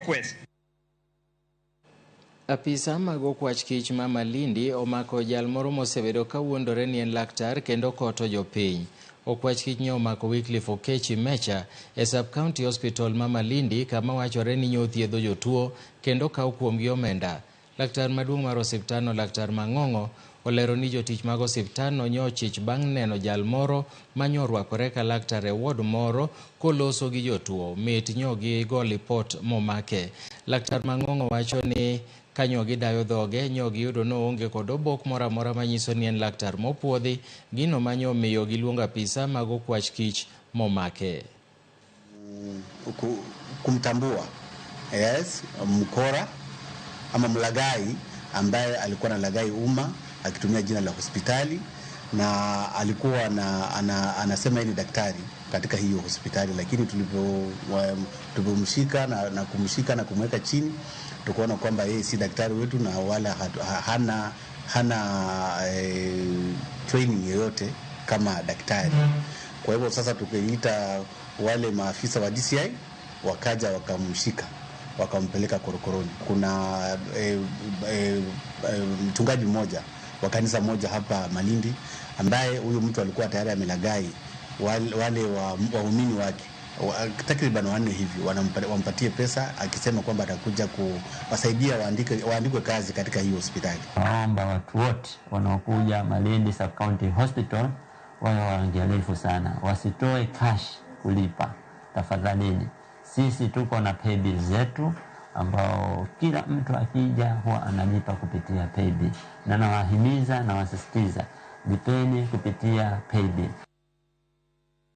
Request. Apisa mag okwach kich ma Malindi omako jal moro mosebedo kawuondore ni en laktar kendo koto jopiny. Okwach kich nyo omako Wycliffe Okechi Mecha e Sub County Hospital ma Malindi kama wachore ni nyothiedho jotuo kendo kawo kuomgi omenda. Laktar maduong' mar osiptandno Laktar Mang'ong'o olero ni jotich mag osiptandno nyo ochich bang' neno jal moro manyo orwakore ka laktar e ward moro koloso gi jotuo mit nyo gigo lipot momake. Laktar Mang'ong'o wacho ni kanyo gidayo dhoge nyo giyudo noonge kod obok moro amora manyiso ni en laktar mopuodhi, gino manyo omiyo giluongo apisa mag okwach kich momake. Kumtambua yes, mkora ama mlagai ambaye alikuwa analaghai umma akitumia jina la hospitali na alikuwa anasema yeye ni daktari katika hiyo hospitali, lakini tulipomshika na kumshika na kumweka chini tukaona kwamba yeye si daktari wetu na wala hana training yoyote kama daktari. Kwa hivyo sasa tukaita wale maafisa wa DCI wakaja wakamshika wakampeleka korokoroni. Kuna mchungaji mmoja wa kanisa moja hapa Malindi ambaye huyu mtu alikuwa tayari amelaghai wale waumini wake takriban 4 hivi, wampatie pesa akisema kwamba atakuja kuwasaidia waandikwe kazi katika hiyo hospitali. Naomba watu wote wanaokuja Malindi Sub County Hospital wawe waangalifu sana, wasitoe cash kulipa tafadhalini. Sisi tuko na paybill zetu ambao kila mtu akija huwa analipa kupitia paybill, na nawahimiza na wasisitiza lipeni kupitia paybill.